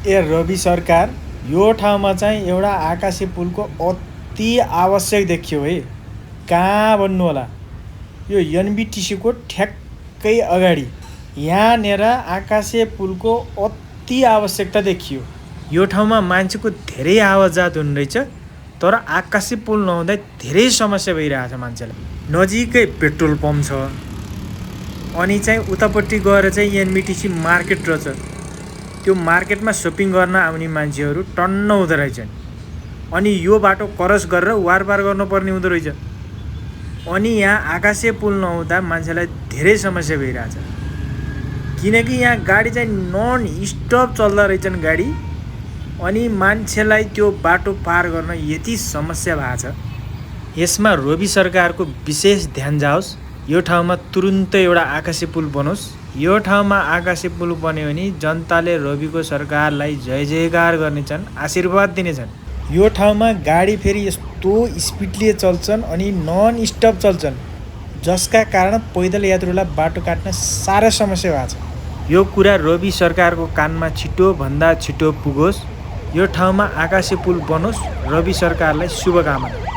ए रवि सरकार, यो ठाउँमा चाहिँ एउटा आकाशे पुलको अति आवश्यक देखियो है। कहाँ भन्नु होला, यो एनबिटिसीको ठ्याक्कै अगाडि यहाँनिर आकाशे पुलको अति आवश्यकता देखियो। यो ठाउँमा मान्छेको धेरै आवाजात हुने रहेछ, तर आकाशे पुल नहुँदा धेरै समस्या भइरहेछ मान्छेलाई। नजिकै पेट्रोल पम्प छ, अनि चाहिँ उतापट्टि गएर चाहिँ एनबिटिसी मार्केट रहेछ। त्यो मार्केटमा सपिङ गर्न आउने मान्छेहरू टन्न हुँदो रहेछन्, अनि यो बाटो क्रस गरेर वारपार गर्नुपर्ने हुँदो रहेछ। अनि यहाँ आकाशे पुल नहुँदा मान्छेलाई धेरै समस्या भइरहेछ, किनकि यहाँ गाडी चाहिँ नन स्टप चल्दा रहेछन् गाडी, अनि मान्छेलाई त्यो बाटो पार गर्न यति समस्या भएको छ। यसमा रवि सरकारको विशेष ध्यान जाओस्। यो ठाउँमा तुरुन्तै एउटा आकाशे पुल बनोस्। यो ठाउँमा आकाशे पुल बन्यो भने जनताले रविको सरकारलाई जय जयकार गर्नेछन्, आशीर्वाद दिनेछन्। यो ठाउँमा गाडी फेरि यस्तो स्पिडले चल्छन् अनि नन स्टप चल्छन्, जसका कारण पैदल यात्रुलाई बाटो काट्न साह्रै समस्या भएको छ। यो कुरा रवि सरकारको कानमा छिटोभन्दा छिटो पुगोस्। यो ठाउँमा आकाशे पुल बनोस्। रवि सरकारलाई शुभकामना।